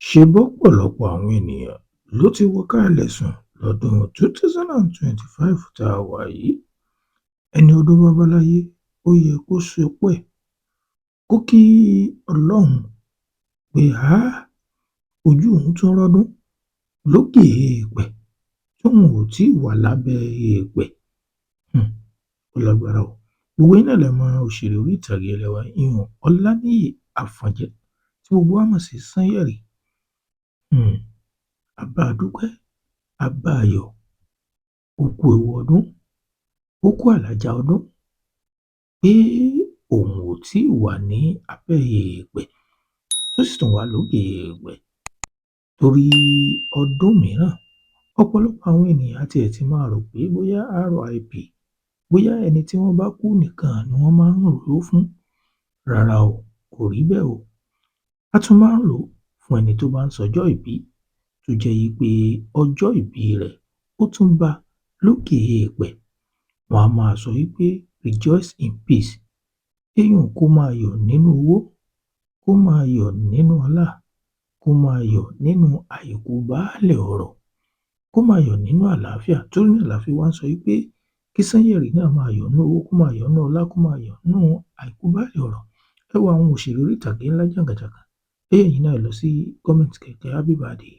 Ṣe bọ́pọ̀lọpọ̀ àwọn ènìyàn ló ti wọ káalẹ̀ sùn lọ́dún 2025 tá a wà yìí? Ẹni ọdún bá bá láyé, ó yẹ kó sọpẹ́, kó kí Ọlọ́run pé háà, ojú òun tún rọ́dún lókè èèpẹ̀ tóun ò tí ì wà lábẹ́ èèpẹ̀. Ó lágbára o. Gbogbo yín náà lẹ mọ òṣèré orí ìtàgé ilé wa ìhùn Ọláníyì Àfọ̀njá tí gbogbo wa mọ̀ sí Sanyẹ̀rì. A bá a dúpẹ́, a bá a yọ̀, ó kú ewu ọdún, ó kú àlàjá ọdún, pé òun ò tí ì wà ní abẹ́ èèpẹ̀ tó sì tún wà lókè èèpẹ̀ torí ọdún mìíràn. Ọ̀pọ̀lọpọ̀ àwọn ènìyàn àti ẹ̀ ti máa rò pé bóyá RIP, bóyá ẹni tí wọ́n bá kú nìkan ni wọ́n máa ń rò ó fún. Rárá o, kò rí bẹ́ẹ̀ o. A tún máa ń rò ó fún ẹni tó bá ń sọjọ́ ìbí, tó jẹ́ yí pé ọjọ́ ìbí rẹ̀ ó tún bá lókè èèpẹ̀. Wọ́n á máa sọ wípé rejoice in peace. Kéèyàn kó máa yọ̀ nínú owó, kó máa yọ̀ nínú ọlá, kó máa yọ̀ nínú àìkú baálẹ̀ ọrọ̀, kó máa yọ̀ nínú àlàáfíà. Torí náà la fi wá ń sọ wípé kí Sanyẹ̀rì náà máa yọ̀ nínú owó, kó máa yọ̀ nínú ọlá, kó máa yọ̀ nínú àìkú baálẹ̀ ọrọ̀. Ẹ wo àwọn òṣèré orí ìtàgé ńlá jàǹkànjàǹkàn. Ẹ̀yin náà lọ sí comment kẹ̀kẹ́, happy birthday.